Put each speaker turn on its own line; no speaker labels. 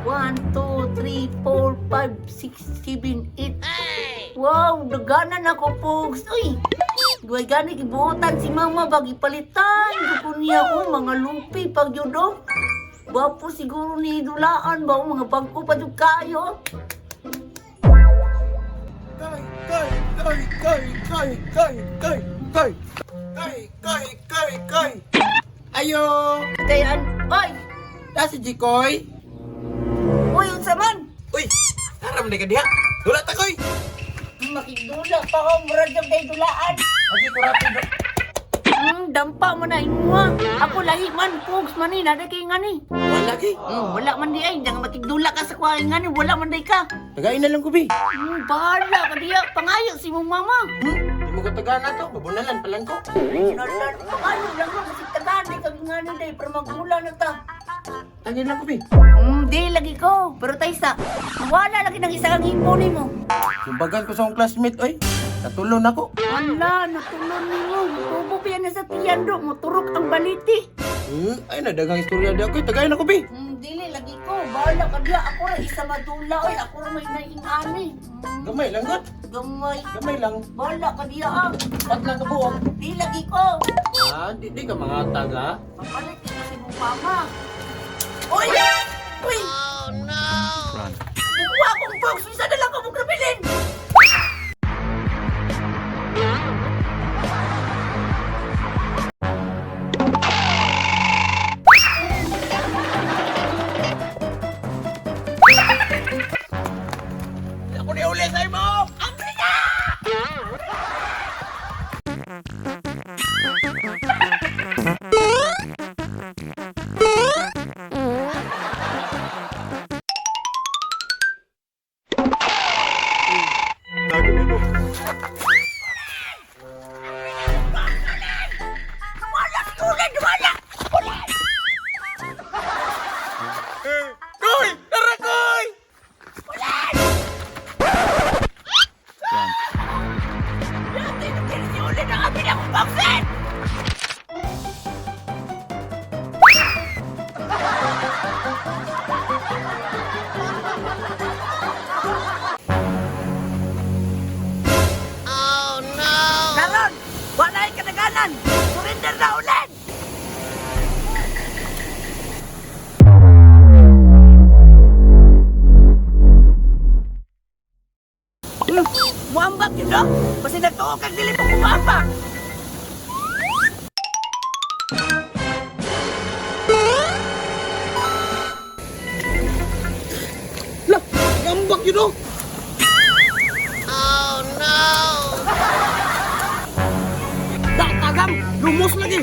1, 2, 3, 4, 5, 6, 7, 8. Wow, daganan ako, Pogs. Uy, guway gani gibuotan si mama bagi palitan. Gusto niya ko mga lupi pag yudo. Gwapo siguro ni dulaan ba o mga bangko pa jud kayo.
Kay, kay, kay, kay, kay, kay, kay, kay, kay, kay, kay, kay. Ayo!
Kay an, ay,
Ta si Jikoy.
uy, unsa man?
Uy, taram na ka diha. Dula ta koy.
Makigdula pa ko, murag jud kay dulaan.
Agi ko rapido.
Dampa mo na imuha. Ako lahi man, Pogs man ni, nada kay ngani.
Wala gi.
Wala man di ay, nang makigdula ka sa kuha ngani, wala man day ka.
Tagain na lang ko bi.
Bahala ka diya, pangayo si mong mama.
Di mo ka tagana to, babunalan palang ko.
Nalan, pangayo lang mo kasi tagaan day kag ngani day para magula na ta.
Tagain lang ko bi.
Di lagi ko, pero taysa, wala lagi ng isa kang himpo nimo.
Sumbagan ko sa akong classmate oy. Natulon ako.
Wala, natulon nimo. Tubo pa yan na sa tiyan do, moturok ang baliti.
Ay nadagang istorya di ako. Tagain ako bi.
Dili lagi ko, bahala ka diya. Ako ra isa madula oy, ako ra may naingani.
Gamay lang gud.
Gamay.
Gamay lang.
Bahala ka diya ah.
Pat lang ka buok.
Di lagi ko.
Ah, di ka mga taga.
Papalit ka kasi mong mama. Uy! Uy! Oh no! Kuha akong box! Isa na lang akong nabilin!
Ako ni uli sa imo.
Wala! Ulit! Wala! Wala!
Koy! Tara koy!
Dati na si ulit ang amin akong boxin! Oh no! Karon, wala ay kadaganan! Surrender na ulit! Muambak yun, no? Kasi nagtuo kang dili mo kumuambak!
Lah, gambak yun oh. Oh no! Tagam, lumos lagi.